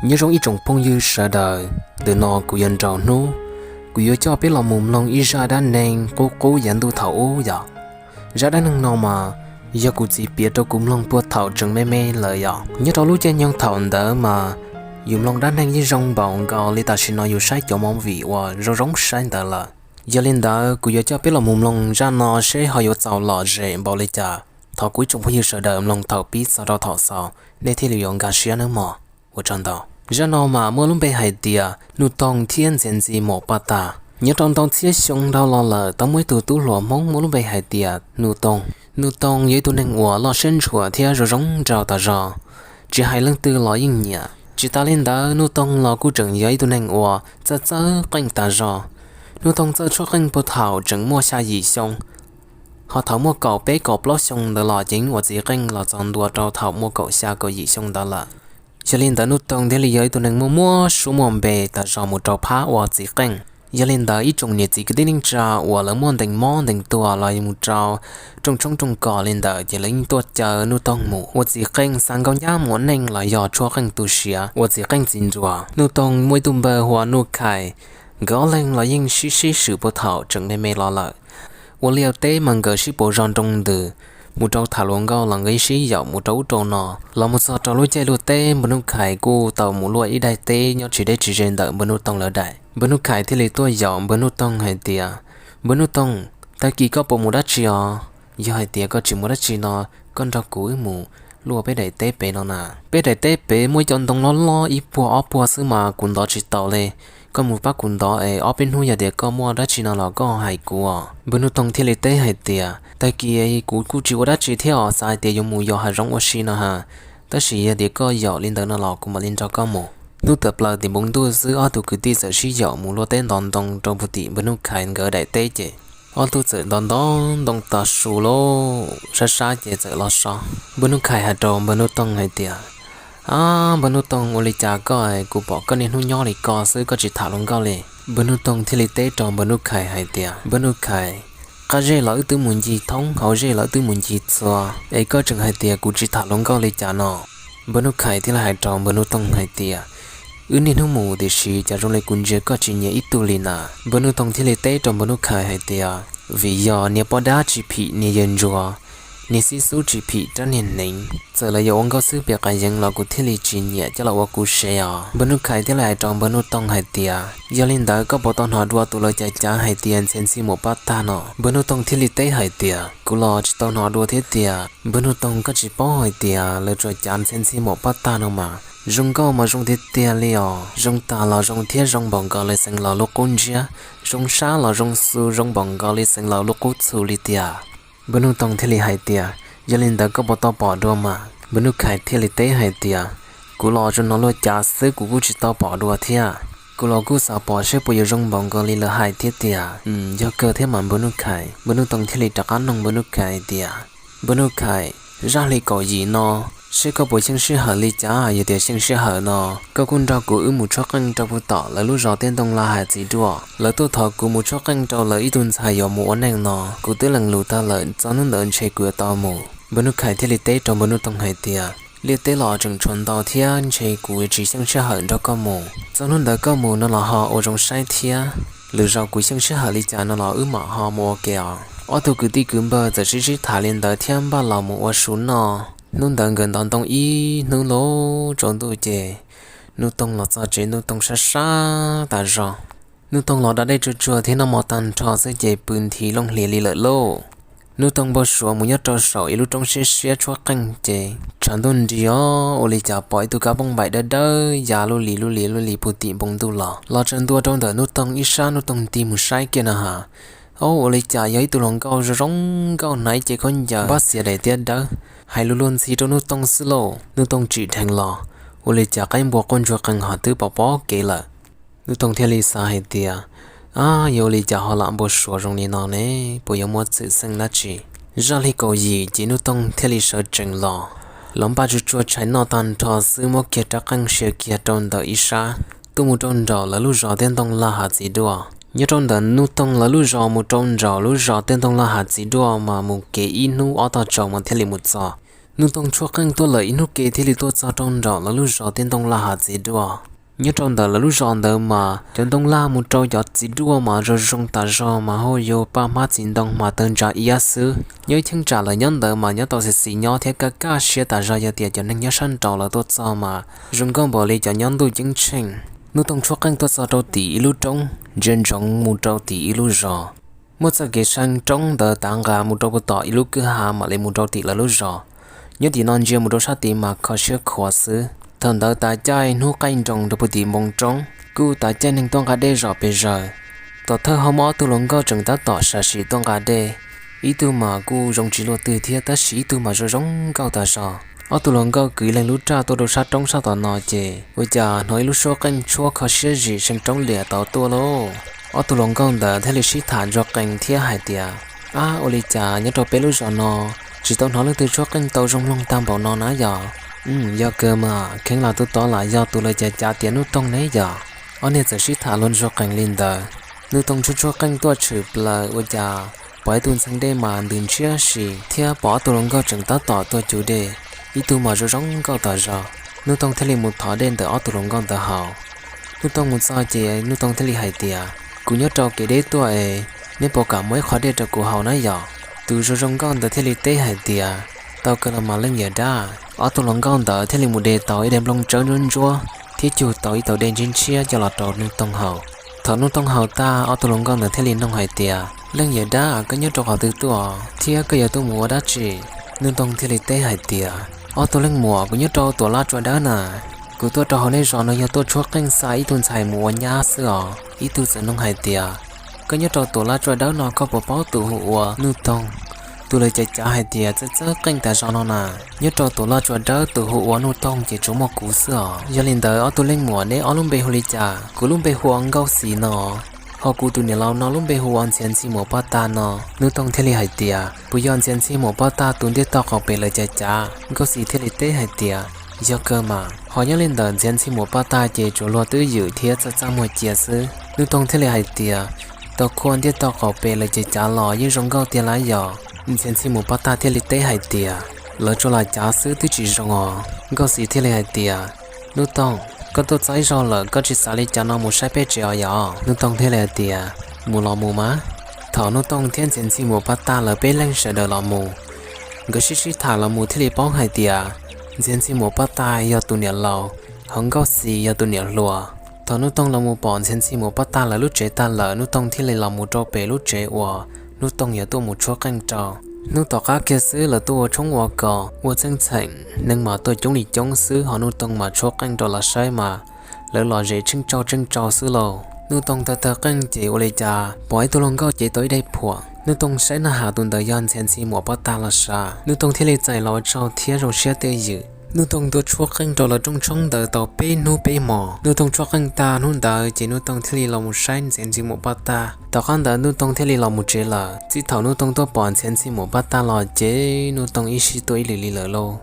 Nyob zoo ib tsoom phooj ywg sawv daws, ntawm no kuv yuav nrau hnub, kuv yuav coj peb los mus mloog ib zaj dab neeg qub qub yav ntuj thaum ub yom. Zaj dab neeg no mas yog kuv txiv piav rau kuv mloog puag thaum tseem me me lawm yom. Nyob rau lub caij nyoog thaum ntawd mas yus mloog dab neeg yeej zoo npaum nkaus li tam sim no yus saib cov movie uas zoo zoo saib ntawd lawm. Yog li ntawd kuv yuav coj peb los mus mloog zaj no seb ho yuav txaus lom zem npaum li cas. Thov kuv ib tsoom phooj ywg sawv daws mloog thaum pib txog rau thaum xaus nej thiaj li yuav nkag siab nawb mog. Ua tsaug ntau. Zaj no mas muaj lub npe hais tias Nuj Toog thiab Ntxhias Ntxi Maum Paj Tag. Nyob rau ntau txhiab xyoo dhau los lawm tau muaj ib tug tub hluas Hmoob muaj lub npe hais tias Nuj Toog. Nuj Toog yog ib tug neeg uas loj siab ntshua thiab zoo zoo nraug tas zog, tsis hais leej twg los yeej nyiam. Tsis tas li ntawd Nuj Toog los kuj tseem yog ib tug neeg uas txawj txawj qeej tas zog. Nuj Toog txawj tshuab qeej puag thaum tseem muaj xya yim xyoo, ho thaum muaj kaum peb kaum plaub xyoo ntawd los ces ua txiv qeej los txog ntua rau thaum muaj kaum xya kaum yim xyoo ntawd lawm. Yog li ntawd Nuj Toog thiaj li yog ib tug neeg muaj muaj suab muaj npe tas zog mus rau phab ua txiv qeej. Yog li ntawd ib tsoom niam txiv kwv tij neej tsa uas lawv muaj ntees mob ntees tuag los yog mus rau rooj tshoob rooj kos li ntawd ces lawv yeej tuaj caw Nuj Toog mus ua txiv qeej xa nkauj nyab mus ua neej los yog tshuab qeej tu siav ua txiv qeej txiv nruas. Nuj Toog muaj ib tug npawg hu ua Nuj Khais, nkawd ob leeg los yeej sib sib swm puag thaum tseem me me los lawm. Ua liaj teb mas nkawd sib pauv zog nroo ntws, mus rau tham hluas nkauj los nkawd yeej sib yaum mus rau ub rau no. Los mus txog rau lub caij luaj teb npawg Nuj Khais kuj tau mus luaj ib daim teb nyob tsis deb tsis ze ntawm npawg Nuj Toog lawv daim. Npawg Nuj Khais thiaj li tuaj yaum npawg Nuj Toog hais tias, Npawg Nuj Toog, tag kis koj puas mus dab tsi os? Yog hais tias koj tsis mus dab tsi no, koj nrog kuv wb mus luaj peb daim teb pem no na. Peb daim teb pem muaj ib cov ntoo loj loj ib puag ob puag xwb mas kuv ntov tsis taus li. Koj mus pab kuv ntov es ob peb hnub yog tias koj muaj dab tsi no los koj hais kuv os. Npawg Nuj Toog thiaj li teb hais tias, Tag kis kuv kuj tsis ua dab tsi thiab os, xav hais tias yuav mus yos hav zoov ua si no ha. Tab sis yog tias koj yaum li ntawd no los kuv mam li nrog koj mus. Hnub tawm plaws tim npoo ntuj xwb ob tug kwv tij txawm sib yaum mus luaj teb ntov ntoo rau puag tim npawg Nuj Khais nkawd daim teb ces ob tug txawm ntov ntov ntoo tas su lauj, sab sab ces txawm los so. Npawg Nuj Khais hais rau npawg Nuj Toog hais tias, Ab, npawg Nuj Toog, ua li cas koj, kuv pom koj niaj hnub nyob li ko xwb koj tsis tham hluas nkauj li? Npawg Nuj Toog thiaj li teb rau npawg Nuj Khais hais tias, Npawg Nuj Khais, qab zej los wb twb mus ncig thoob, hauv zej los wb twb mus ncig txhua, es koj tseem hais tias kuv tsis tham hluas nkauj li cas no? Npawg Nuj Khais thiaj li hais rau npawg Nuj Toog hais tias, Wb niaj hnub mus tiam sis cas zoo li kuv ntsia koj tsis nyiam ib tug li na. Npawg Nuj Toog thiaj li teb rau npawg Nuj Khais hais tias, Vim yog niag poj dab tsis phim niag yawg ntsuag, niag xib xub tsis phim rab niag hneev. Txawm lawv yuav ua nkauj xwb pem qas yeev los kuv thiaj li tsis nyiam coj los ua kuv sev os. Npawg Nuj Khais thiaj li hais rau npawg Nuj Toog hais tias, Yog li ntawd koj puas tau hnov dua tus lawv cav cav hais tias Ntxhias Ntxhi Maum Paj Tag no? Npawg Nuj Toog thiaj li teb hais tias, Kuv los tsis tau hnov dua thiab tiag. Npawg Nuj Toog, koj tsis paub hais tias lawv tsuas cav Ntxhias Ntxhi Maum Paj Tag no mas zoo nkauj mas zoo tiag tiag li os. Zoo tag los zoo thiab zoo npaum nkaus li xeev laus lub qub ntsiab, zoo sab los zoo xu zoo npaum nkaus li xeev laus lub qub txhu li tiag. Npawg Nuj Toog thiaj li hais tias, Yog li ntawd koj puas tau pom dua mas? Npawg Nuj Khais thiaj li teb hais tias, Kuv los tsuas hnov luag cav xwb, kuv kuj tsis tau pom dua thiab. Kuv los kuj xav pom seb puas yuav zoo npaum nkaus li lawv hais thiab tiag. Yog kawg thiab mas npawg Nuj Khais. Npawg Nuj Toog thiaj li rov qab noog npawg Nuj Khais hais tias, Npawg Nuj Khais, zaj hli kaum yim no, seb koj puas xyeej sij hawm li cas? Yog tias xyeej sij hawm no, koj kuj nrog kuv wb mus tshuab qeej rau puag tom lawv lub zos Tiaj Ntoo Laj Hav Txiv Duaj. Lawv tuaj thov kuv mus tshuab qeej rau lawv ib tug ntxhais yuav mus ua neej no, kuv twb lees lus tag lawm, txog hnub ntawd ntshe kuv yuav tau mus. Npawg Nuj Khais thiaj li teb rau npawg Nuj Toog hais tias, Liaj teb los tseem tshuav ntau thiab, ntshe kuv yuav tsis xyeej sij hawm nrog koj mus. Txog hnub ntawd koj mus no los ho ua zoo saib thiab. Lwm zaus kuv xyeej sij hawm li cas no los wb mam ho mus ua ke os. Ob tug kwv tij kwv npawg txawm sib sib tham li ntawd thiab npaj los mus ua su noj. Hnub ntawd nkawd ntov ntoo ib hnub lub tsaus ntuj ces Nuj Toog los txog tsev Nuj Toog sab sab tas zog. Nuj Toog los da dej tsuag tsuag thiab noj mov tag nrho xwb ces pw nthi looj hlias li lawm lauj. Nuj Toog npau suav mus nyob rau saum ib lub roob siab siab tshuab qeej ces tshav ntuj nrig os, ua li cas pom ib tug kab nplooj npaim dawb dawb ya lub li lub li lub li puag tim npoo ntuj los, los tsaws ntua rau ntawm Nuj Toog ib sab. Nuj Toog tig mus saib kiag na has, o, ua li cas yog ib tug hluas nkauj zoo zoo nkauj hnav cev khaub ncaws npab xiav daim tiab dawb, hais lus luag ntxhi rau Nuj Toog xwb lauj. Nuj Toog tsim dheev los, ua li cas qaib npua quaj ntsuag qees ho twb pom pob kev lawm. Nuj Toog thiaj li xav hais tias, Ab, yuav ua li cas ho lam npau suav zoo li no ne? Puas yuav muaj txhawj xeeb dab tsi? Zaj hli kaum yim ces Nuj Toog thiaj li sawv tsees los, los npaj tsuag tsuag tshais noj tag nrho xwb muab kiag rab qeej sia kiag rau ntawm ib sab, tuaj mus rau nraum lawv lub zos Tiaj Ntoo Laj Hav Txiv Duaj. Nyob rau ntawm Nuj Toog lawv lub zos mus rau nraum lub zos Tiaj Ntoo Laj Hav Txiv Duaj mas mus kev ib hnub ob tog tsaus mas thiaj li mus txog. Nuj Toog tshuab qeej tuaj lawm ib hnub ke thiaj li tuaj txog rau nraum lawv lub zos tej ntoo laj hav txiv duaj. Nyob rau ntawm lawv lub zos ntawd mas cov ntoo laj mus rau cov txiv duaj mas zoo zoo tas zog mas hauj yug paj hmab txiv ntoo mas tawg ntsa iab xwb. Nyob ib cheeb tsam lawv nyob ntawd mas nyob tau xis xis nyob thiab kaj kaj siab tas zog, yog tias cov neeg nyob sab nraud lawv tuaj txog mas zoo nkauj npaum li cov nyob ntuj ceeb tsheej. Nuj Toog tshuab qeej tuaj txog rau tim ib lub roob ntsia ntsoov mus rau tim ib lub zos. Muaj txoj kev seev roob ntawd tav nqa mus rau puag tom ib lub kwj ha mam li mus rau tim lawv lub zos. Nyob tim no ntsia mus rau sab tid mas kho siab khuav xwb. Thaum ntawd tav caij hnub qaij nroos rau puag tim npoo roob, kuj tav caij neeg tuaj nqa dej zom pes zaws. Tom thawj hauv muaj ob tug hluas nkauj tseem tab tom sam sim tuaj nqa dej. Ib tug mas kuj zoo tsis luaj twg thiab, tab sis ib tug mas zoo zoo nkauj tas zog. Ob tug hluas nkauj kwv leej lub raj tuaj rau sab roob sab tom no ces ua cas hnov ib lub suab qeej tshuab kho siab zim seev roob liam tau tuaj lauj. Ob tug hluas nkauj ntawd thiaj li sib tham ntsuag qees thiab hais tias, Ab, ua li cas nyob rau peb lub zos no tsis tau hnov leej twg tshuab qeej tau zoo mloog tag npaum no na yog? Yog kawg mas, kheev lam tus tod lam yog tus lawv cav cav tias Nuj Toog ne yog? Ob niag txawm sib tham luag ntsuag qees li ntawd. Nuj Toog tshuab tshuab qeej tuaj tshwm plaws ua cas pom ib tug ntxhee dej mas ntws ntshiab si thiab pom ob tug hluas nkauj tseem tab tom tuaj cug dej, ib tug mas zoo zoo nkauj tas zog. Nuj Toog thiaj li mus thov dej ntawm ob tug hluas nkauj ntawd haus. Nuj Toog mus txog ces Nuj Toog thiaj li hais tias, Kuv nyob rau kev deb tuaj es, neb puas kam muab ib qho dej rau kuv haus na yog? Tus zoo zoo nkauj ntawd thiaj li teb hais tias, Tau kawg los mas leej yawm dab. Ob tug hluas nkauj ntawd thiaj li mus de tau ib daim nplooj tsawb ntsuab ntsuab thiab cug tau ib tug dej ntshiab ntshiab coj los rau Nuj Toog haus. Thaum Nuj Toog haus tag, ob tug hluas nkauj ntawd thiaj li nug hais tias, Leej yawm dab, koj nyob rau qhov twg tuaj thiab koj yuav tuaj mus ua dab tsi? Nuj Toog thiaj li teb hais tias, Ob tug leej muam, kuv nyob rau Tuam Laj Tsua Dawb na. Kuv tuaj rau hauv nej zos no yog tuaj tshuab qeej xa ib tug ntxhais mus ua nyab xwb os. Ib tug txawm nug hais tias, Koj nyob rau Tuam Laj Tsua Dawb no koj puas paub tus hu ua Nuj Toog, tus lawv cav cav hais tias txawj txawj qeej tas zos no na? Nyob rau Tuam Laj Tsua Dawb tus hu ua Nuj Toog ces tsuas muaj kuv xwb os. Yog li ntawd ob tug leej muam neb ob lub npe hu li cas? Kuv lub npe hu ua Nkauj Xis no, ho kuv tus niam laus no lub npe hu ua Ntxhias Ntxhi Muam Paj Tag no. Nuj Toog thiaj li hais tias, Puas yog Ntxhias Ntxhi Muam Paj Tag tus ntiaj teb qaum pem lawv cav cav? Nkauj Xis thiaj li teb hais tias, Yog kawg mas. Ho nyob li ntawm Ntxhias Ntxhi Muam Paj Tag ces tsuas luag twj ywm thiab txaj txaj muag cia xwb. Nuj Toog thiaj li hais tias, Tau khuaj, ntiaj teb qaum pem lawv cav cav los yeej zoo nkauj tiag lawm yog? Ntxhias Ntxhi Muam Paj Tag thiaj li teb hais tias, Lawv tsuas lam cav xwb twb tsis zoo os. Nkauj Xis thiaj li hais tias, Nuj Toog, koj tuaj txog ib zaug lawm koj tsis xav li cas no mus saib peb tsev os yog? Nuj Toog thiaj li hais tias, Mus los mus mas. Thaum Nuj Toog thiab Ntxhias Ntxhi Muam Paj Tag lawv peb leeg sawv daws los mus, nkawd sib sib tham los mus thiaj li paub hais tias Ntxhias Ntxhi Muam Paj Tag yog tus niam laus, ho Nkauj Xis yog tus niam hluas. Thaum Nuj Toog los mus pom Ntxhias Ntxhi Muam Paj Tag lawv lub tsev tag lawm, Nuj Toog thiaj li los mus rau pem lub tsev uas Nuj Toog yuav tuaj mus tshuab qeej rau. Hnub tom qab kiag xwb lawv tuaj ua tshoob ua kos ua txheej txheem, neeg mas tuaj coob li coob xwb, ho Nuj Toog mas tshuab qeej rau lawv saib mas lawv los zem tsheej tsau tsheej tsau xwb lauj. Nuj Toog tawg tawg qeej ces ua li cas pom ib tug hluas nkauj cev tau ib daim phuam. Nuj Toog saib na has tus ntawd yog Ntxhias Ntxhi Muam Paj Tag los sav. Nuj Toog thiaj li txais los ua tsaug thiab zoo siab twj ywm. Nuj Toog tuaj tshuab qeej rau lawv rooj tshoob ntawd tau peb hnub peb hmos. Nuj Toog tshuab qeej tag hnub ntawd ces Nuj Toog thiaj li los mus saib Ntxhias Ntxhi Muam Paj Tag. Tom qab ntawd Nuj Toog thiaj li los mus tsev lawm. Txij thaum Nuj Toog tuaj pom Ntxhias Ntxhi Muam Paj Tag los ces Nuj Toog ib sij tuaj ib lwm li lawm lauj.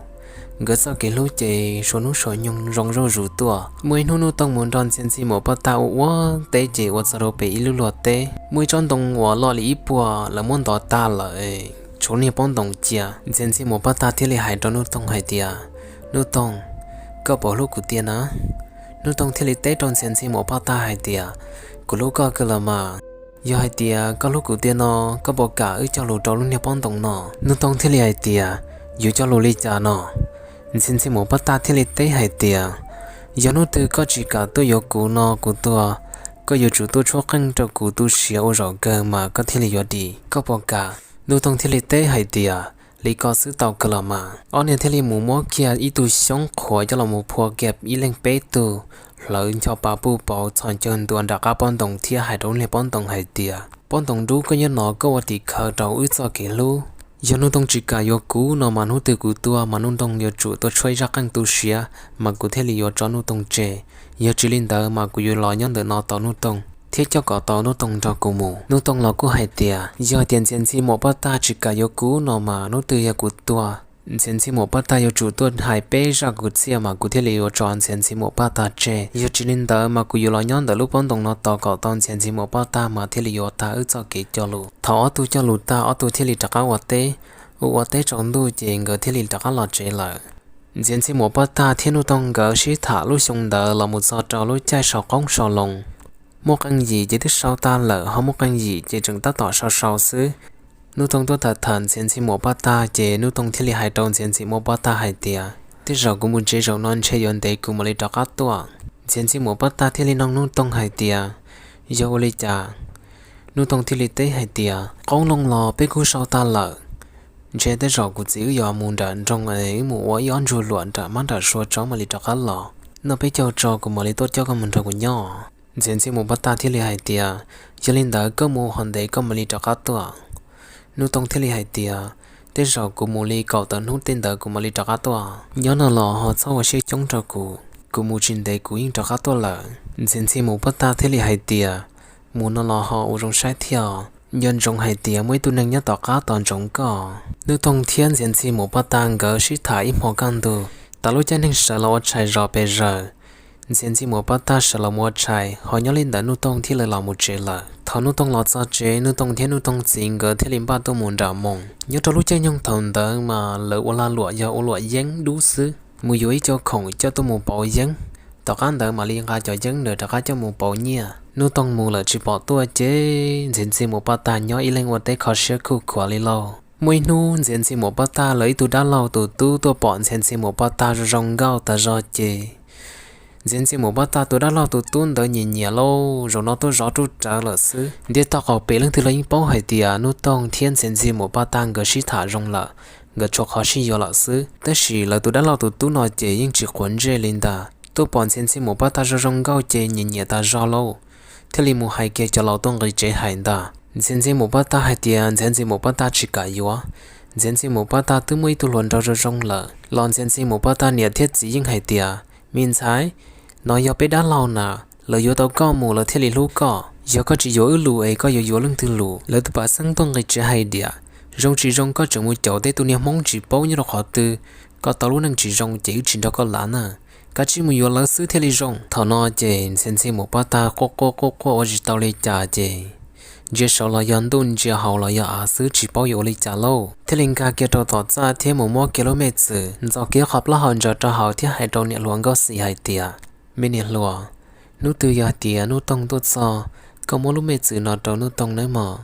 Nkawd txoj kev hlub ces suav hnub suav nyoog zoo zuj zus tuaj. Muaj ib hnub Nuj Toog mus nrog Ntxhias Ntxhi Muam Paj Tag ua ua teb ces ua txog rau pem ib lub luag teb, muaj ib tsob ntoo uas loj li ib puag lawv muab ntov tag lawm, tshuav niag pob ntoos cia. Ntxhias Ntxhi Muam Paj Tag thiaj li hais rau Nuj Toog hais tias, Nuj Toog, koj puas hlub kuv tiag na? Nuj Toog thiaj li teb rau Ntxhias Ntxhi Muam Paj Tag hais tias, Kuv hlub koj kawg los mas. Yog hais tias koj hlub kuv tiag no, koj puas kam wb cog lus rau lub niag pob ntoos no? Nuj Toog thiaj li hais tias, Yuav cog lus li cas no? Ntxhias Ntxhi Muam Paj Tag thiaj li teb hais tias, Yog hnub twg koj tsis kam tuaj yuav kuv no kuv tuag, koj yuav tsum tuaj tshuab qeej rau kuv tu siav ua zaum kawg mas koj thiaj li yuav dim, koj puas kam? Nuj Toog thiaj li teb hais tias, Li ko xwb tau kawg los mas. Ob niag thiaj li mus muab kiag ib tug xyoob qhuav coj los mus phua kiag ib leeg peb tug, hlawv ncho pa puj pauv txhos caug ntua nram qab pob ntoos thiab hais rau lub niag pob ntoos hais tias, Pob ntoos dub, koj nyob no koj ua tim khawv rau wb txoj kev hlub. Yog Nuj Toog tsis kam yuav kuv no mas hnub twg kuv tuag mas Nuj Toog yuav tsum tuaj tshuab ib zaj qeej tu siav mas kuv thiaj li yuav tso Nuj Toog tseg. Yog tsis li ntawd mas kuv yuav los nyob ntawm no tos Nuj Toog thiab coj kom tau Nuj Toog nrog kuv mus. Nuj Toog los kuj hais tias, Yog hais tias Ntxhias Ntxhi Muam Paj Tag tsis kam yuav kuv no mas hnub twg yog kuv tuag, Ntxhias Ntxhi Muam Paj Tag yuav tsum tuaj hais peb zaj kwv txhiaj mas kuv thiaj li yuav tso Ntxhias Ntxhi Muam Paj Tag tseg. Yog tsis li ntawd mas kuv yuav los nyob ntawm lub pob ntoos no tos kom tau Ntxhias Ntxhi Muam Paj Tag mas thiaj li yuav tag wb txoj kev cog lus. Thaum ob tug cog lus tag, ob tug thiaj li rov qab ua teb. Ua ua teb tsaus ntuj ces nkawd thiaj li rov qab los tsev lawm. Ntxhias Ntxhi Muam Paj Tag thiab Nuj Toog nkawd sib tham lub xyoo ntawd los mus txog rau lub caij sau qoob sau loo. Muaj qee yim ces twb sau tag lawm, ho muaj qee yim ces tseem tab tom sau sau xwb. Nuj Toog tuaj tham tham Ntxhias Ntxhi Muam Paj Tag ces Nuj Toog thiaj li hais rau Ntxhias Ntxhi Muam Paj Tag hais tias, Tej zaum kuv mus tsev zaum no ntshe yuav ntev kuv mam li rov qab tuaj. Ntxhias Ntxhi Muam Paj Tag thiaj li noog Nuj Toog hais tias, Yog ua li cas? Nuj Toog thiaj li teb hais tias, Qoob loo los peb kuj sau tag lawm, ntshe tej zaum kuv txiv wb yuav mus nram nroog es wb mus ua ib ob ntsuag luam nram mab nram sua tso mam li rov qab los. Noj peb caug tso kuv mam li tuaj coj koj mus nrog kuv nyob. Ntxhias Ntxhi Muam Paj Tag thiaj li hais tias, Yog li ntawd koj mus ho ntev koj mam li rov qab tuaj. Nuj Toog thiaj li hais tias, Tej zaum kuv mus li kaum tawm hnub tej ntawd kuv mam li rov qab tuaj. Nyob no los ho txhob ua siab coob rau kuv, kuv mus tsis ntev kuv yeej rov qab tuaj lawm. Ntxhias Ntxhi Muam Paj Tag thiaj li hais tias, Mus no los ho ua zoo saib thiab, nco ntsoov hais tias muaj ib tug neeg nyob tom qab tos ntsoov koj. Nuj Toog thiab Ntxhias Ntxhi Muam Paj Tag nkawd sib tham ib hmo kaj ntug, tas lub caij neeg sawv los ua tshais zos pes zaws. Ntxhias Ntxhi Muam Paj Tag sawv los mus ua tshais, ho nyob li ntawd Nuj Toog thiaj li los mus tsev lawm. Thaum Nuj Toog los txog tsev, Nuj Toog thiab Nuj Toog txiv nkawd thiaj li npaj tuaj mus nram moos. Nyob rau lub caij nyoog thaum ntawd mas lawv ua lag luam yog ua luam yeeb dub xwb, mus yuav ib co khoom coj tuaj mus pauv yeeb, tom qab ntawd mam li nqa cov yeeb ntawd rov qab coj mus pauv nyiaj. Nuj Toog mus lawm tsis pom tuaj ces Ntxhias Ntxhi Muam Paj Tag nyob ib leeg ua teb kho siab khuj khuav li lauj. Muaj ib hnub Ntxhias Ntxhi Muam Paj Tag lawv ib tug dab laug tus tub tuaj pom Ntxhias Ntxhi Muam Paj Tag zoo zoo nkauj tas zog ces Ntxhias Ntxhi Muam Paj Tag tus dab laug tus tub ntawd nyiam nyiam lauj, zaum no tuaj zov ruj rawv lawm xwb. Ntiaj teb qaum pem leej twg los yeej paub hais tias Nuj Toog thiab Ntxhias Ntxhi Muam Paj Tag nkawd sib tham zoo lawm, nkawd tshuav qhov sib yuav lawm xwb. Tab sis lawv tus dab laug tus tub no ces yeej tsis quav ntsej li ntag, tuaj pom Ntxhias Ntxhi Muam Paj Tag zoo zoo nkauj ces nyiam nyiam tas zog lauj, thiaj li mus hais kiag cov laus tuaj nqis tsev hais ntag. Ntxhias Ntxhi Muam Paj Tag hais tias Ntxhias Ntxhi Muam Paj Tag tsis kam yuav. Ntxhias Ntxhi Muam Paj Tag twb muaj ib tug hluas nraug zoo zoo lawm los Ntxhias Ntxhi Muam Paj Tag niam thiab txiv yeej hais tias, Me ntxhais, no yog peb dab laug na, lawv yuav tau koj mus lawv thiaj li hlub koj. Yog koj tsis yuav wb lus es koj yuav yuav leej twg lus? Lawv tus pam xeeb tuaj nqis tsev hais tias, Zoo tsis zoo koj tseem mus caum tej tus niag Hmoob tsis paub nyob rau qhov twg, koj tau lub neej tsis zoo ces wb tsis nrog koj lav na. Kav tsij mus yuav lawv xwb thiaj li zoo. Thaum no ces Ntxhias Ntxhi Muam Paj Tag quaj quaj quaj quaj ua tsis tau li cas ces ntsia saud los yog ntuj, ntsia hauv los yog av xwb tsis paub yuav ua li cas lauj, thiaj li nkag kiag rau tom txaj thiab mus muab kiag lub me txwm ntxo kiag qhov plaub hau ntsaws rau hauv thiab hais rau niam hluas Nkauj Xis hais tias, Me niam hluas, hnub twg yog tias Nuj Toog tuaj txog, koj muab lub me txwm no rau Nuj Toog nawb mog.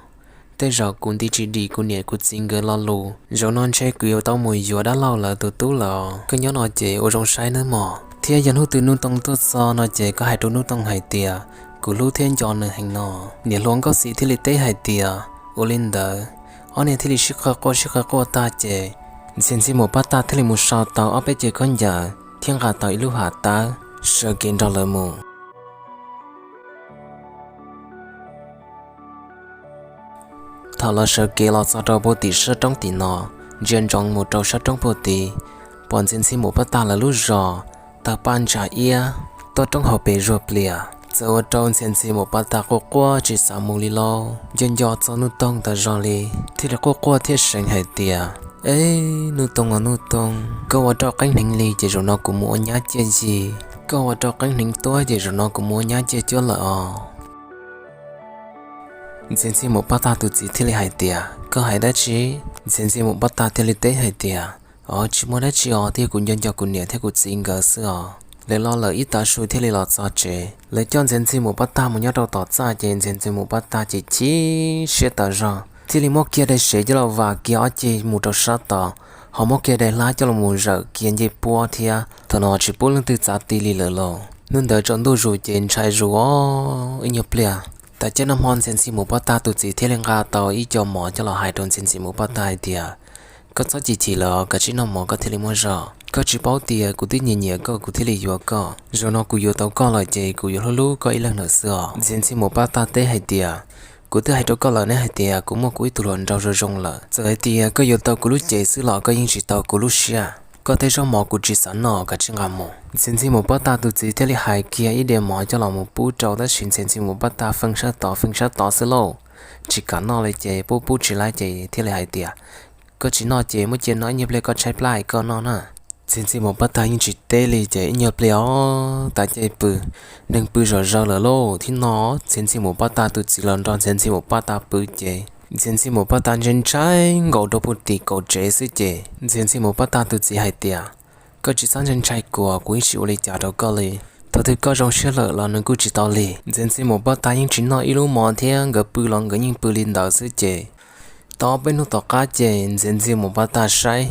Tej zaum kuv nti tsis dim kuv niam kuv txiv nkawd lo lus, zaum no ntshe kuv yuav tau mus yuav dab laug lawv tus tub lawm. Koj nyob no ces ua zoo saib nawb mog. Thiab yog hnub twg Nuj Toog tuaj txog no ces koj hais rau Nuj Toog hais tias, Kuv hlub thiab nco nws heev no. Niam hluas Nkauj Xis thiaj li teb hais tias, Ua li ntawd. Ob niag thiaj li sib qawg quaj sib qawg quaj tag ces Ntxhias Ntxhi Muam Paj Tag thiaj li mus sau tau ob peb cev khaub ncaws thiab nqa tau ib lub hav tawb sawv kev nrog lawv mus. Thaum lawv sawv kev los txog rau puag tim sab roob tim no, ntsia ntsoov mus rau sab roob puag tid, pom Ntxhias Ntxhi Muam Paj Tag lawv lub zos tawg paj ntsa iab, toj roob hauv pes zuag plias. Txawm ua rau Ntxhias Ntxhi Muam Paj Tag quaj quaj tsis xav mus li lauj, nco nco txog Nuj Toog tas zog li, thiaj li quaj quaj thiab seev hais tias, Eb, Nuj Toog os Nuj Toog, koj ua rau qeeb hneev li ces zaum no kuv mus ua nyab ciaj yig, koj ua rau qeeb hneev tuab ces zaum no kuv mus ua nyab ciaj cuab lawm os. Ntxhias Ntxhi Muam Paj Tag tus txiv thiaj li hais tias, Koj hais dab tsi? Ntxhias Ntxhi Muam Paj Tag thiaj li teb hais tias, Os, tsis muaj dab tsi os, twb yog kuv nco nco kuv niam thiab kuv txiv nkawd xwb os. Lawv los lawm ib tav su thiaj li los txog tsev. Lawv coj Ntxhias Ntxhi Muam Paj Tag mus nyob rau tom txaj ces Ntxhias Ntxhi Muam Paj Tag ces chim siab tas zog, thiaj li muab kiag daim sev coj los vam kiag ob ceg mus rau sab tod, ho muab kiag daim hlab coj los mus zawm kiag ncej puab thiab. Thaum no tsis pub leej twg txav ti li lawm lauj. Hnub ntawd tsaus ntuj zus ces ntshai zus os ib nyuag pliag. Tam sim no hmo Ntxhias Ntxhi Muam Paj Tag tus txiv thiaj li nqa tau ib co mov coj los hais rau Ntxhias Ntxhi Muam Paj Tag hais tias, Koj txhob chim chim lawm, kav tsij noj mov koj thiaj li muaj zog. Koj tsis paub tias kuv twb nyiam nyiam koj kuv thiaj li yuav koj. Zaum no kuv yuav tau koj lawm ces kuv yuav hlub hlub koj ib leeg lawm xwb os. Ntxhias Ntxhi Muam Paj Tag teb hais tias, Kuv twb hais rau koj lawm ne hais tias kuv muaj kuv ib tug hluas nraug zoo zoo lawm. Txawm hais tias koj yuav tau kuv lub cev xwb los koj yeej tsis tau kuv lub siab. Koj tej zaub mov kuv tsis xav noj, kav tsij nqa mus. Ntxhias Ntxhi Muam Paj Tag tus txiv thiaj li hais kiag ib diav mov coj los mus pub rau, tab sis Ntxhias Ntxhi Muam Paj Tag feej sab tod feej sab tod xwb lauj, tsis kam noj li ces pub pub tsis laib ces thiaj li hais tias, Koj tsis noj ces muab cia no, ib nyuag pliag koj tshaib plab es koj noj na. Ntxhias Ntxhi Muam Paj Tag yeej tsis teb li ces ib nyuag pliag os, tav caij pw, neeg pw zom zaws lawm lauj. Thaum no Ntxhias Ntxhi Muam Paj Tag tus txiv los nrog Ntxhias Ntxhi Muam Paj Tag pw ces Ntxhias Ntxhi Mus Paj Tag ntshai ntshai nkaus rau puag tim kaum tsev xwb ces Ntxhias Ntxhi Mus Paj Tag tus txiv hais tias, koj tsis txhob ntshai ntshai kuas kuv yeej tsis ua li cas rau koj li. Thaum twg koj zoo siab lawm los nws kuj tsis tau li. Ntxhias Ntxhi Mus Paj Tag yeej tsis noj ib lub mov thiab nkawd pw los nkawd yeej pw li ntawd xwb ces tau ob peb hnub tom qab ces Ntxhias Ntxhi Mus Paj Tag saib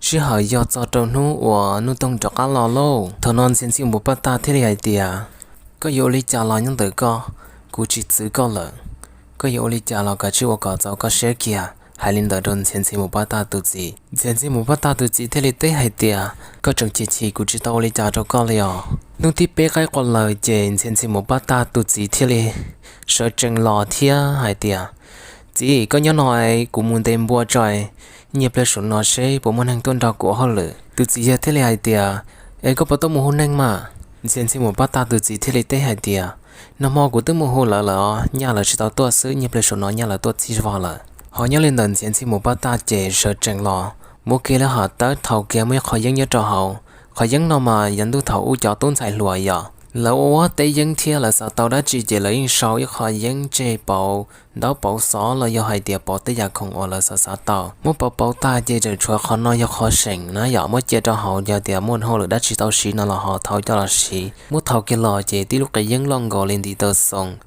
sij hawm yog txog rau hnub uas Nuj Toog rov qab los lauj. Thaum no Ntxhias Ntxhi Mus Paj Tag thiaj li hais tias, koj yuav ua li cas los nyob ntawm koj, kuv tsis txwv koj lawm. Koj yuav ua li cas los kav tsij ua kom txaus koj siab kiag. Hais li ntawd rau Ntxhias Ntxhi Mus Paj Tag tus txiv. Ntxhias Ntxhi Mus Paj Tag tus txiv thiaj li teb hais tias, koj tseem chim chim kuv tsis tau ua li cas rau koj li os. Hnub thib peb qaib qua lawm ces Ntxhias Ntxhi Mus Paj Tag tus txiv thiaj li sawv tsees los thiab hais tias, txiv, koj nyob no es kuv mus ntes npua tso, nyiag pliag saum no seb puas muaj neeg tuaj nrog kuv ua hauj lwm. Tus txiv yawg thiaj li hais tias, es koj puas tau mus hu neeg mas? Ntxhias Ntxhi Mus Paj Tag tus txiv thiaj li teb hais tias, nag hmo kuv twb mus hu lawv lawm os, nyaj lawv tsis tau tuaj xwb, nyiag pliag saum no nyaj lawv tuaj txhij vog lawm. Ho nyob li ntawd Ntxhias Ntxhi Mus Paj Tag ces sawv tsees los muab kiag lub hom tawb thau kiag muaj ib qho yeeb nyob rau hauv. Qhov yeeb no mas yav ntuj thaum ub cov tub ntxhais hluas yom, lawv ua ua teb yeeb thiab lawv xav tau dab tsi ces lawv yeej sau ib qho yeeb tseg pauv ntaub pauv xov los yog hais tias pauv tej yam khoom uas lawv xav xav tau. Muab pauv pauv tag ces tseem tshuav qhov no yog qhov seem na yom, muab cia rau hauv yog tias muaj hauj lwm dab tsi tau siv no los ho thau coj los siv. Muab thau kiag los ces tib lub qe yeeb loj nkaus li ntiv taw xoo,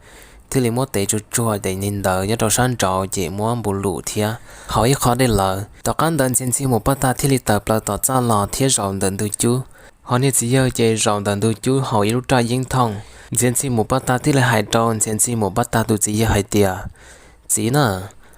thiaj li muab tev tsuag tsuag ces li ntawd nyob rau sab nraud ces muab npu lum thiab hau ib qho dej lawm. Tom qab ntawd Ntxhias Ntxhi Mus Paj Tag thiaj li tawm plaws tom txaj los thiab zaum ntawm ntug cub. Ho niag txiv yawg ces zaum ntawm ntug cub hauv ib lub raj yeeb thooj. Ntxhias Ntxhi Mus Paj Tag thiaj li hais rau Ntxhias Ntxhi Mus Paj Tag tus txiv yawg hais tias, txiv na,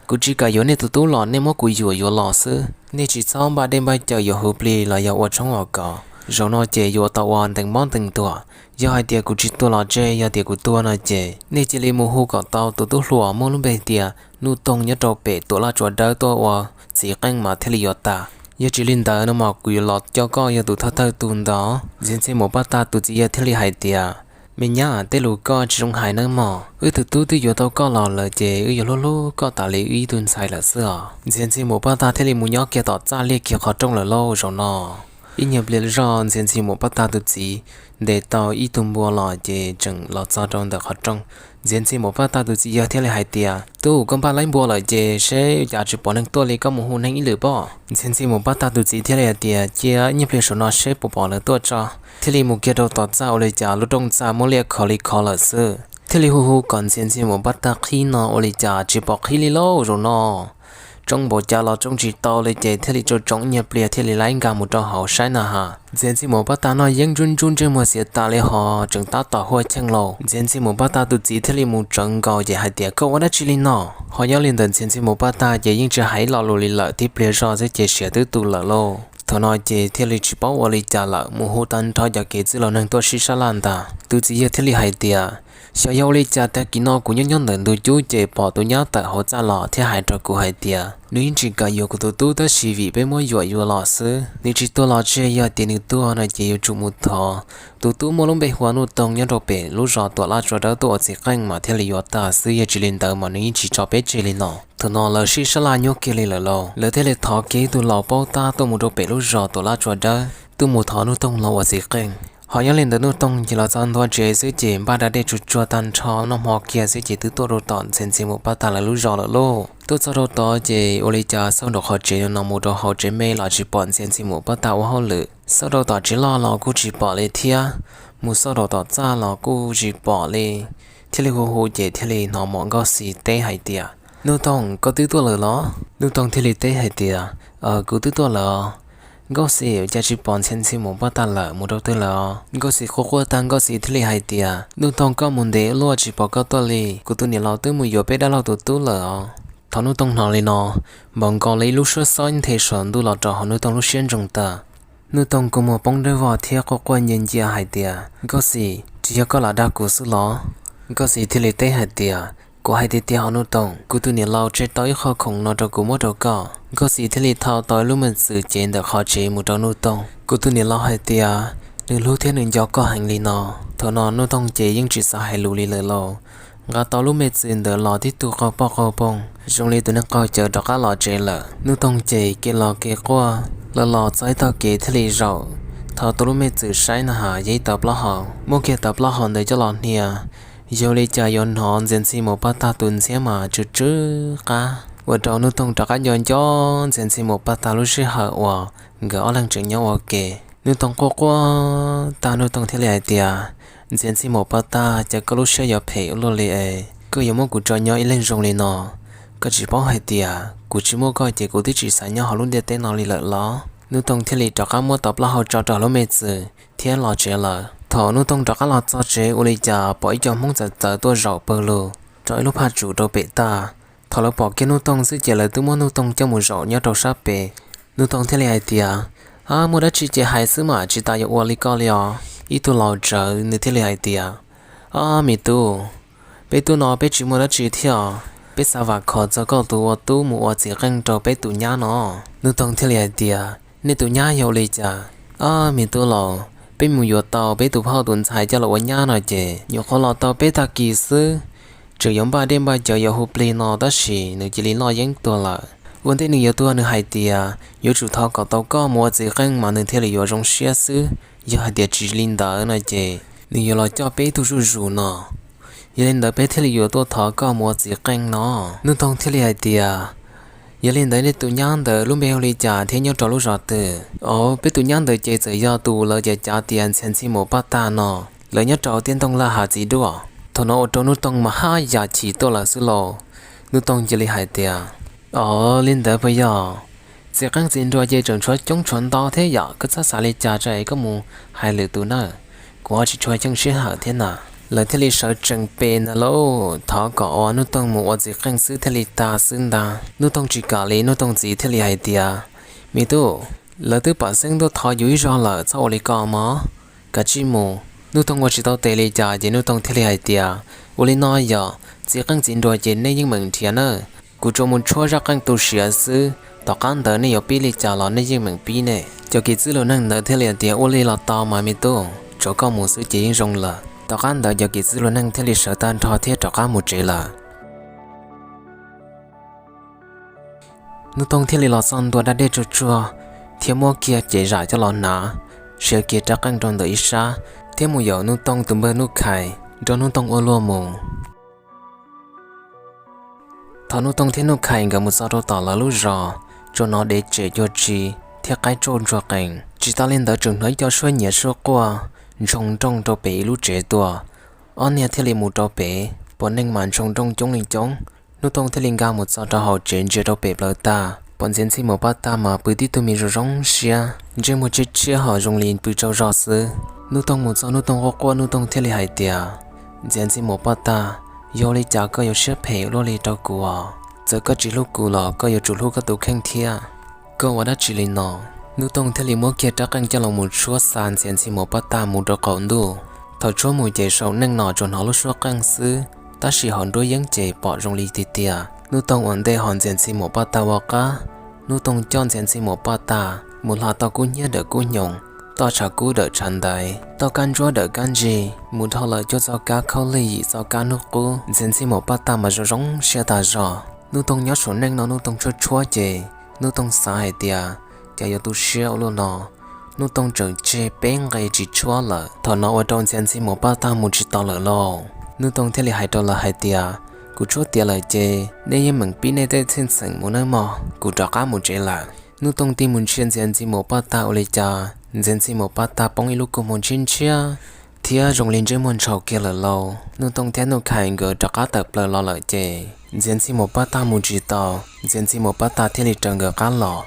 kuv tsis kam yuav nej tus tub los nej muab kuv yuam yuav los xwb. Nej tsis txhob npaj dej npaj cawv yuav huv plig los yog ua tshoob ua kos. Zaum no ces yuav tau ua ntees mob ntees tuag. Yog hais tias kuv tsis tuag los tseg, yog tias kuv tuag no ces nej cia li mus hu kom tau tus tub hluas muaj lub npe tias Nuj Toog nyob rau pem Tuam Laj Tsua Dawb tuaj ua txiv qeej mas thiaj li yuav tas. Yog tsis li ntawd no mas kuv yuav los coj koj yog tus thawj thawj tug ntag. Ntxhias Ntxhi Mus Paj Tag tus txiv yawg thiaj li hais tias, me nyab, tej lus koj tsis zoo hais nawb mog. Wb tus tub twb yuav tau koj los lawm ces wb yuav hlub hlub koj tas li wb ib tug ntxhais lawm xwb os. Ntxhias Ntxhi Mus Paj Tag thiaj li mus nyob kiag tom txaj liaj kiag qhov rooj lawm lauj zaum no. Ib nyuag pliag zoj Ntxhias Ntxhi Mus Paj Tag tus txiv ntes tau ib tug npua los ces tseem los txog rau ntawm qhov rooj. Ntxhias Ntxhi Mus Paj Tag tus txiv yawg thiaj li hais tias, tub, koj npaj laib npua lawm ces seb cas tsis pom neeg tuaj li, koj mus hu neeg ib lwm pob. Ntxhias Ntxhi Mus Paj Tag tus txiv thiaj li hais tias, cia ib nyuag pliag saum no seb puas pom lawv tuaj tso. Thiaj li mus kiag rau tom txaj ua li cas lub rooj txaj muab liaj khov li khov lawm xwb. Thiaj li hu hu kom Ntxhias Ntxhi Mus Paj Tag qhib no ua li cas tsis pom qhib li lauj zaum no. Tsoo npaum cas los tsoo tsis tau li ces thiaj li tsoo tsoo ib nyuag pliag thiaj li laib nkag mus rau hauv saib na has. Ntxhias Ntxhi Mus Paj Tag noj yeeb ntsub ntsub ntsej muag xiav tas li ho tseem tab tom huaj cheej lauj. Ntxhias Ntxhi Mus Paj Tag tus txiv thiaj li mus tsawv nkaus ces hais tias, koj ua dab tsi li no? Ho nyob li ntawd Ntxhias Ntxhi Mus Paj Tag ces yeej tsis hais lo lus li lawm, tib pliag zoj xwb ces siav twb tu lawm lauj. Thaum no ces thiaj li tsis paub ua li cas lawm, mus hu tag nrho cov kev txwj laus neeg tuaj sib sab laj ntag. Tus txiv yawg thiaj li hais tias, xyov yog ua li cas tag kis no kuv nyob nyob ntawm ntug cub ces pom tus nyab tawm hauv txaj los thiab hais rau kuv hais tias nws yeej tsis kam yuav kuv tus tub tab sis vim peb muab yuam yuav los xwb, nws tsis tuag los tseg, yog tias nws tuag no ces yuav tsum mus thov tus tub muaj lub npe hu ua Nuj Toog nyob rau pem lub zos Tuam Laj Tsua Dawb tuaj ua txiv qeej mas thiaj li yuav tag xwb, yog tsis li ntawd mas nws yeej tsis tso peb tseg li no. Thaum no lawv sib sab laj nyuaj kiag li lawm lauj, lawv thiaj li thov kiag ib tug laus paub tab tuaj mus rau pem lub zos Tuam Laj Tsua Dawb tuaj mus thov Nuj Toog los ua txiv qeej. Ho nyob li ntawd Nuj Toog ces los txog ntua tsev xwb ces npaj da dej tsuag tsuag tag nrho noj hmo kiag xwb ces twb tuaj rau tom Ntxhias Ntxhi Mus Paj Tag lawv lub zos lawm lauj. Tuaj txog rau tod ces ua li cas xauj nraum qhov tsev no mus rau hauv tsev me los tsis pom Ntxhias Ntxhi Mus Paj Tag ua hauj lwm, xauj rau tom tsev loj los kuj tsis pom li thiab, mus xauj rau tom txaj los kuj tsis pom li. Thiaj li hu hu ces thiaj li hnov Mom Nkauj Xis teb hais tias, Nuj Toog, koj twb tuaj lawm los? Nuj Toog thiaj li teb hais tias, kuv twb tuaj lawm os. Nkauj Xis, cas tsis pom Ntxhias Ntxhi Mus Paj Tag lawm, mus rau twg lawm os? Nkauj Xis quaj quaj tag Nkauj Xis thiaj li hais tias, Nuj Toog, koj mus ntev luaj tsis pom koj tuaj li, kuv tus niam laus twb mus yuav peb dab laug tus tub lawm os. Thaum Nuj Toog hnov li no, npaum nkaus li ib lub suab xob nthe saum ntuj los rau hauv Nuj Toog lub siab ntsoog tag. Nuj Toog kua muag poob dawb vog thiab quaj quaj nyias ncias hais tias, Nkauj Xis, tsis yog koj lam dag kuv xwb los? Nkauj Xis thiaj li teb hais tias, kuv hais tiag tiag os Nuj Toog, kuv tus niam laus tseg tau ib qho khoom no rau kuv muab rau koj. Nkauj Xis thiaj li thau tau ib lub me txwm cev ntawm qhov tsev mus rau Nuj Toog. Kuv tus niam laus hais tias nws hlub thiab nws nco koj heev li no. Thaum no Nuj Toog ces yeej tsis xav hais lus li lawm lauj. Nqa tau lub me txwm ntawd los tib tug qaug poj qaug poog zoo li tus neeg qaug cawv rov qab los tsev lawm. Nuj Toog ces kev los kev quaj, los los txog ib tog kev thiaj li zaum, thau tau lub me txwm saib na has yog ib tawv plaub hau. Muab kiag tawv plaub hau ntawd coj los hnia, yog li cas yuav hnov Ntxhias Ntxhi Mus Paj Tag tus ntxhiab mas tsw tsw qab. Ua rau Nuj Toog rov qab nco nco Ntxhias Ntxhi Muam Paj Tag lub sij hawm uas nkawd ob leeg tseem nyob ua ke. Nuj Toog quaj quaj tag, Nuj Toog thiaj li hais tias, Ntxhias Ntxhi Muam Paj Tag, cas koj lub siab yuav phem ua luaj li es koj yuav muab kuv tso nyob ib leeg zoo li no? Koj tsis paub hais tias kuv tsis muaj koj ces kuv twb tsis xav nyob hauv lub ntiaj teb no li lawm los? Nuj Toog thiaj li rov qab muab tau plaub hau tso rau lub me txwm thiab los tsev lawm. Thaum Nuj Toog rov qab los txog tsev ua li cas pom ib co Hmoob txawv txawv tuaj zaum pawg lug rau ib lub phaj tsum rau pem tag. Thaum lawv pom kiag Nuj Toog xwb ces lawv twb muab Nuj Toog coj mus zaum nyob rau sab pem. Nuj Toog thiaj li hais tias, Ab, muaj dab tsi ces hais xwb mas, tsis tas yuav ua li koj li os. Ib tug laus tsawv nws thiaj li hais tias, Ab me tub, peb tub no peb tsis muaj dab tsi thiab os, peb xav vam khom txog koj tus ua tub mus ua txiv qeej rau peb tus nyab no. Nuj Toog thiaj li hais tias, Nej tus nyab yog ua li cas? Ab me tub laus, peb mus yuav tau peb tus phauj tus ntxhais coj los ua nyab no ces nyuam qhuav los tau peb tag kis xwb, tseem yuav npaj dej npaj cawv yuav hu plig no tab sis nws cia li loj yeeb tuag lawm. Ua ntej nws yuav tuag nws hais tias yuav tsum thov kom tau koj mus ua txiv qeej mas nws thiaj li yuav zoo siab xwb, yog hais tias tsis li ntawd no ces nws yuav los coj peb ib tug zuj zus no. Yog li ntawd peb thiaj li yuav tuaj thov koj mus ua txiv qeej no. Nuj Toog thiaj li hais tias, Yog li ntawd nej tus nyab ntawd lub npe hu li cas thiab nyob rau lub zos twg? Os, peb tus nyab ntawd ces txawm yog tus lawv cav cav tias Ntxhias Ntxhi Muam Paj Tag no, lawv nyob rau tiaj ntoo Laj Hav Txiv Duaj. Thaum no ua rau Nuj Toog mas haj yam chim tuaj lawm xwb lauj. Nuj Toog cia li hais tias, Os, li ntawd puas yog? Txiv qeej txiv nruas ces tseem tshuav coob tshuav ntau thiab yom, koj txhob xav li cas tso es koj mus hais lwm tus nawb, kuv ho tsis tshua ceeb sij hawm thiab na. Lawv thiaj li sawv tsees pem ntag lauj, thov kom ua Nuj Toog mus ua txiv qeej xwb thiaj li tag xwb ntag. Nuj Toog tsis kam li, Nuj Toog txiv thiaj li hais tias, Me tub, lawv twb pam xeeb tuaj thov yus ib zaug lawm, txhob ua li ko mog, kav tsij mus. Nuj Toog ua tsis tau tes li cas ces Nuj Toog thiaj li hais tias, Ua li no yog txiv qeej txiv nruas ces nej yeej meem nrhiav nawb, kuv tsuas mus tshuab zaj qeej tu siav xwb, tom qab ntawd nej yuav pib li cas los nej yeej meem pib nej. Cov kis txwj lus neeg ntawd thiaj li hais tias, Ua li los tau mas me tub, tsuav koj mus xwb ces yeej zoo lawm. Tom qab ntawd cov kis txwj lus neeg thiaj li sawv tag nrho thiab rov qab mus tsev lawm. Nuj Toog thiaj li los txog ntua da dej tsuag tsuag thiab muab kiag cev zam coj los hnav, siav kiag rab qeej rau ntawm ib sab thiab mus yaum Nuj Toog tus npawg Nuj Khais nrog Nuj Toog ua luag mus. Thaum Nuj Toog thiab Nuj Khais nkawd mus txog rau tom lawv lub zos, tsuas hnov dev tsem cuag tsi thiab qaib tsauj ntsuag qees. Tsis tas li ntawd tseem hnov ib co suab nyiav suab quaj ntsoog nrooj rau pem ib lub tsev tuaj. Ob niag thiaj li mus rau pem, pom neeg mas ntsoog nrooj coob leej coob. Nuj Toog thiaj li nkag mus txog rau hauv tsev ntsia rau pem plaws tag, pom Ntxhias Ntxhi Muam Paj Tag mas pw tib tug me zoo zoo siab, ntsej muag tshiab tshiab ho zoo li pw tsaug zog xwb. Nuj Toog mus txog Nuj Toog quaj quaj, Nuj Toog thiaj li hais tias, Ntxhias Ntxhi Muam Paj Tag, yog li cas koj yuav siab phem luaj li rau kuv os? Txawm koj tsis hlub kuv los koj yuav tsum hlub koj tus kheej thiab. Koj ua dab tsi li no? Nuj Toog thiaj li muab kiag rab qeej coj los mus tshuab xa Ntxhias Ntxhi Muam Paj Tag mus rau qaum ntuj. Thaum tshuab mus ces saum neej no tsuas hnov lub suab qeej xwb, tab sis hauv nruab yeeb ces pom zoo li tiag tiag. Nuj Toog ua ntej ho Ntxhias Ntxhi Muam Paj Tag ua qab. Nuj Toog coj Ntxhias Ntxhi Muam Paj Tag mus hla tau kub hnyiab dawm kub hnyoo, toj tshav kub dawm tshav ntaiv, toj kab ntsuab dawm kab ntsig, mus dhau lawm cuaj txoj kab khaub lig yim txoj kab hnub qub. Ntxhias Ntxhi Muam Paj Tag mas zoo zoo siab tag zog. Nuj Toog nyob saum neej no Nuj Toog tshuab tshuab ces Nuj Toog xav hais tias, cas yuav tu siab ua luaj no. Nuj Toog tseem tseg peb nqe tsis tshuab lawm. Thaum no ua rau Ntxhias Ntxhi Muam Paj Tag mus tsis tau lawm lauj. Nuj Toog thiaj li hais rau lawv hais tias, kuv tshuab tiav lawm ces nej yeej meem pib nej tej txheej txheem mus nawb mog, kuv rov qab mus tsev lawm. Nuj Toog tig mus ntsia Ntxhias Ntxhi Muam Paj Tag ua li cas Ntxhias Ntxhi Muam Paj Tag poob ib lub kua muag ntshiab ntshiab thiab zoo li ntsej muag ntshaus kiag lawm lauj. Nuj Toog thiab Nuj Khais nkawd rov qab tawm plaws los lawm ces Ntxhias Ntxhi Muam Paj Tag mus tsis tau, Ntxhias Ntxhi Muam Paj Tag thiaj li raws nkawd qab los.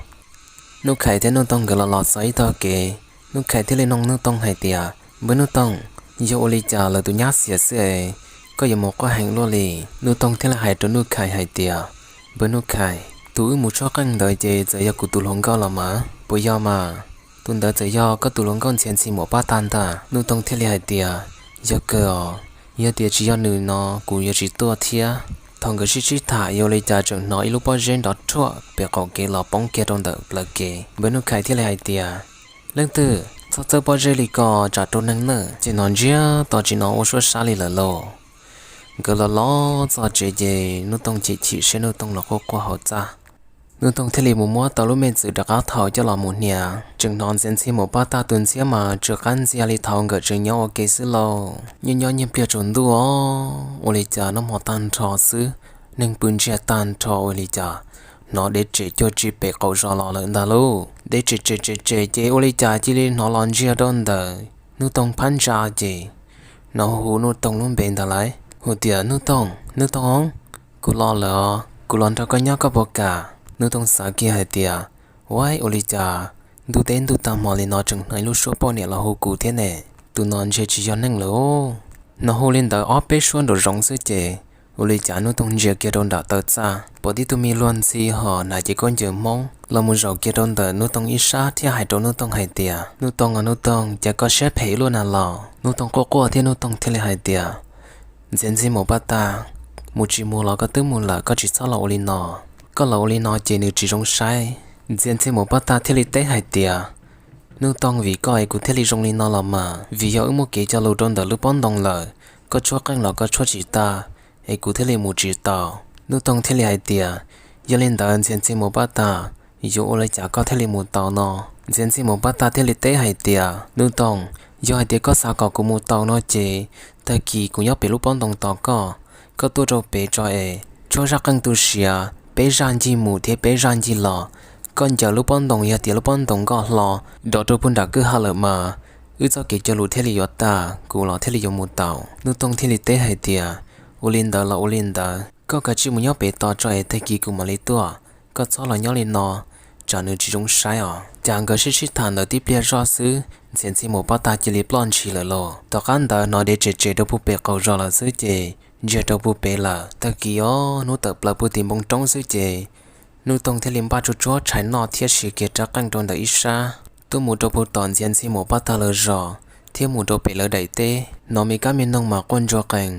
Nuj Khais thiab Nuj Toog nkawd los los txog ib tog kev, Nuj Khais thiaj li nug Nuj Toog hais tias, npawg Nuj Toog, yog ua li cas lawv tus nyab xiam xwb es koj yuav mus quaj heev luaj li? Nuj Toog thiaj li hais rau Nuj Khais hais tias, npawg Nuj Khais, tus wb mus tshuab qeej ntawd ces txawm yog kuv tus hluas nkauj los mas, puas yog mas? Tus ntawd txawm yog koj tus hluas nkauj Ntxhias Ntxhi Muam Paj Tag ntag. Nuj Toog thiaj li hais tias, yog kawg os, yog tias tsis yog nws no kuv yuav tsis tuaj thiab. Thaum nkawd sib sib tham yuav ua li cas tseem hnov ib lub pob zeb nrov rhuaj pem qaum kev los poob kiag rau ntawm plawv kev. Npawg Nuj Khais thiaj li hais tias, leej twg txhob txawb pob zeb li ko tsam raug neeg nawj, ces hnov ntsiag to tsis hnov ua suab sab li lawm lauj. Nkawd los los txog tsev ces Nuj Toog chim chim siab, Nuj Toog los quaj quaj hauv txaj. Nuj Toog thiaj li mus muab tau lub me txwm rov qab thau coj los mus hnia, tseem hnov Ntxhias Ntxhi Muam Paj Tag tus ntxhiab mas tsw qab ntxiag li thaum nkawd tseem nyob ua ke xwb lauj. Nyob nyob nyiag pliag tsaus ntuj os, ua li cas noj hmo tag nrho xwb, neeg pw ntsiag tag nrho ua li cas hnov dev tsem cuag tsi pem qaum zos los lawm ntag lauj. Dev tsem tsem tsem tsem ces ua li cas cia li hnov los ntsiag rau ntawm Nuj Toog phab ntsa ces hnov hu hu Nuj Toog lub npe ntag lauj, hu tias, Nuj Toog, Nuj Toog, kuv los lawm os, kuv los nrog koj nyob koj puas kam? Nuj Toog xav kiag hais tias, Ua, ua li cas ntuj teb ntuj tag hmo li no tseem hnov ib lub suab poj niam los hu kuv thiab ne? Tus no ntshe tsis yog neeg lawm. Hnov hu li ntawd ob peb suab nraum zoov xwb ces ua li cas Nuj Toog ntsia kiag rau nram taw txaj pom tib tug me luag ntxhi ho hnav cev khaub ncaws Hmoob los mus zaum kiag rau ntawm Nuj Toog ib sab thiab hais rau Nuj Toog hais tias, Nuj Toog os Nuj Toog, cas koj siab phem ib luaj na los? Nuj Toog quaj quaj thiab Nuj Toog thiaj li hais tias, Ntxhias Ntxhi Mus Paj Tag, mus tsis mus los koj twb mus lawm, koj tsis txhob los ua li no. Koj los ua li no ces nws tsis zoo saib. Ntxhias Ntxhi Mus Paj Tag thiaj li teb hais tias, Nuj Toog, vim koj es kuv thiaj li zoo li no los mas, vim yog wb muaj kev cog lus rau ntawm lub pob ntoo lawm, koj tshuab qeej los koj tshuab tsis tag, es kuv thiaj li mus tsis tau. Nuj Toog thiaj li hais tias, Yog li ntawd Ntxhias Ntxhi Mus Paj Tag, yuav ua li cas koj thiaj li mus tau no? Ntxhias Ntxhi Mus Paj Tag thiaj li teb hais tias, Nuj Toog, yog hais tias koj xav kom kuv mus tau no ces tag kis kuv nyob pem lub pob ntoo tos koj. Koj tuaj rau pem tso es tshuab zaj qeej tu siav peb zaj ncig mus thiab peb zaj ncig los. Koj ncaws lub pob ntoo, yog tias lub pob ntoo nkoj hlo rov rau puag nram kwj ha lawm mas wb txoj kev cog lus thiaj li yuav tag, kuv los thiaj li yuav mus tau. Nuj Toog thiaj li teb hais tias, Ua li ntawd los ua li ntawd, koj kav tsij mus nyob pem tos tso es tag kis kuv mam li tuaj. Koj txhob los nyob li no, tsam nws tsis zoo saib os. Cas nkawd sib sib tham ntawd tib pliag zoj xwb, Ntxhias Ntxhi Mus Paj Tag cia li ploj ntshis lawm lauj. Tom qab ntawd hnov dev tsem tsem rau puag pem qaum zos lawm xwb ces ntsiag rau puag pem lawm. Tag kis os, hnub tawm plaws puag tim npoo roob xwb ces Nuj Toog thiaj li npaj tsuag tsuag tshais noj thiab siv kiag rab qeej rau ntawm ib sab tuaj mus rau puag tom Ntxhias Ntxhi Mus Paj Tag lawv zos thiab mus rau pem lawv daim teb. Hnov me kab me noog mas quaj ntsuag qees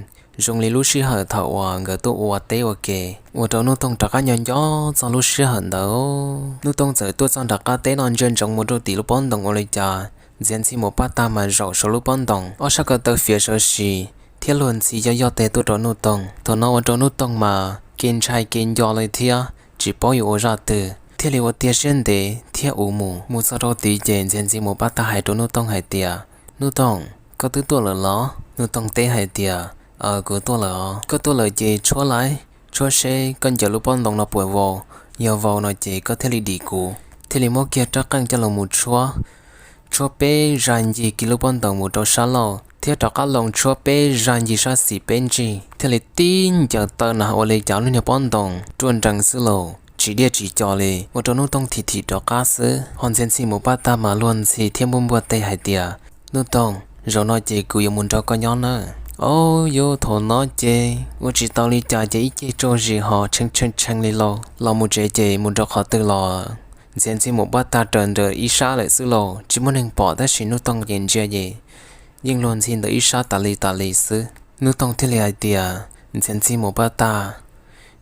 zoo li lub sij hawm thaum uas nkawd tuaj ua teb ua ke, ua rau Nuj Toog rov qab nco nco txog lub sij hawm ntawd. Nuj Toog txawm tuaj txog nram qab teb no ntsia ntsoov mus rau tim lub pob ntoo ua li cas Ntxhias Ntxhi Mus Paj Tag mas zaum saum lub pob ntoo, ob sab ko taw fiav sawv si thiab luag ntxhi yoj yoj tes tuaj rau Nuj Toog. Thaum no ua rau Nuj Toog mas kev ntshai kev nco li thiab tsis paub yuav ua zaj twg, thiaj li ua tiag siab ntev thiab uv mus. Mus txog rau tid ces Ntxhias Ntxhi Mus Paj Tag hais rau Nuj Toog hais tias, Nuj Toog, koj twb tuaj lawm los? Nuj Toog teb hais tias, Aws, kuv tuaj lawm os. Koj tuaj lawm ces tshuab lauj, tshuab seb koj ncaws lub pob ntoo no puas vau. Yog vau no ces koj thiaj li dim kuv. Thiaj li muab kiag rab qeej coj los mus tshuab, tshuab peb zaj ncig kiag lub pob ntoo mus rau sab laug thiab rov qab loo tshuab peb zaj ncig sab xis peb ntsig, thiaj li tib ncaws taw na ua li cas lub niag pob ntoo ruaj nrees xwb lauj, tsis diaj tsis co li, ua rau Nuj Toog thim thim rov qab xwb. Ho Ntxhias Ntxhi Mus Paj Tag mas luag ntxhi thiab npuaj npuaj teg hais tias, Nuj Toog, zaum no ces kuv yuav mus nrog koj nyob nawb. Au, yus thaum no ces ua tsis tau li cas ces ib ce tsaug zis ho tshee tshee tshee li lauj. Los mus tsev ces mus rau qhov twg los Ntxhias Ntxhi Mus Paj Tag raws ntawm ib sab lawm xwb lauj, tsis muaj neeg pom tab sis Nuj Toog ces ntsia ces yeej luag ntxhi ntawm ib sab tas li tas li xwb. Nuj Toog thiaj li hais tias, Ntxhias Ntxhi Mus Paj Tag,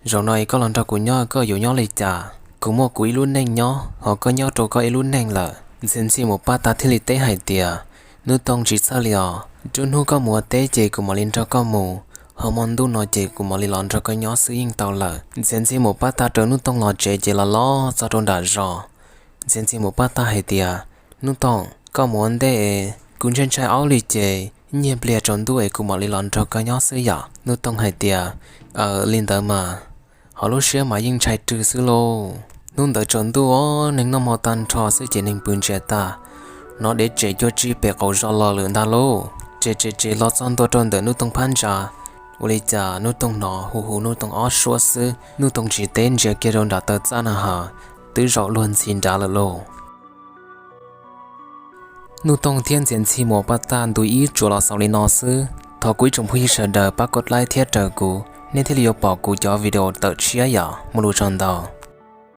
zaum no es koj los nrog kuv nyob koj yuav nyob li cas? Kuv muaj kuv ib lub neej nyob, ho koj nyob rau koj ib lub neej lawm. Ntxhias Ntxhi Mus Paj Tag thiaj li teb hais tias, Nuj Toog, tsis txhawj li os, nruab hnub koj mus ua teb ces kuv mam li nrog koj mus, ho hmo ntuj no ces kuv mam li los nrog koj nyob xwb yeej tau lawm. Ntxhias Ntxhi Mus Paj Tag raws Nuj Toog los tsev ces los los txog rau nram zos. Ntxhias Ntxhi Mus Paj Tag hais tias, Nuj Toog, koj mus ua ntej es kuv ntshai ntshai aub li ces nyiag pliag tsaus ntuj es kuv mam li los nrog koj nyob xwb yom. Nuj Toog hais tias, Aws, li ntawd mas. Ho lub siab mas yeej ntshai rwg xwb lauj. Hnub ntawd tsaus ntuj os, neeg noj hmo tag nrho xwb ces neeg pw ntsiag tag. Hnov dev tsem cuag tsi pem qaum zos los lawm ntag lauj. Tsem tsem tsem los txog ntua rau ntawm Nuj Toog phab ntsa, ua li cas Nuj Toog hnov hu hu Nuj Toog ob suab xwb. Nuj Toog tsis teb, ntsia kiag rau nram taw txaj na has, twb zaum luag ntxhi nrad lawm lauj. Nuj Toog thiab Ntxhias Ntxhi Mus Paj Tag ntu ib tsuas los xaus li no xwb. Thov kuv ib tsoom phooj ywg sawv daws pab kov laib thiab raws kuv, nej thiaj li yuav pom kuv cov video tawm tshiab yom. Muaj lus tsaug ntau.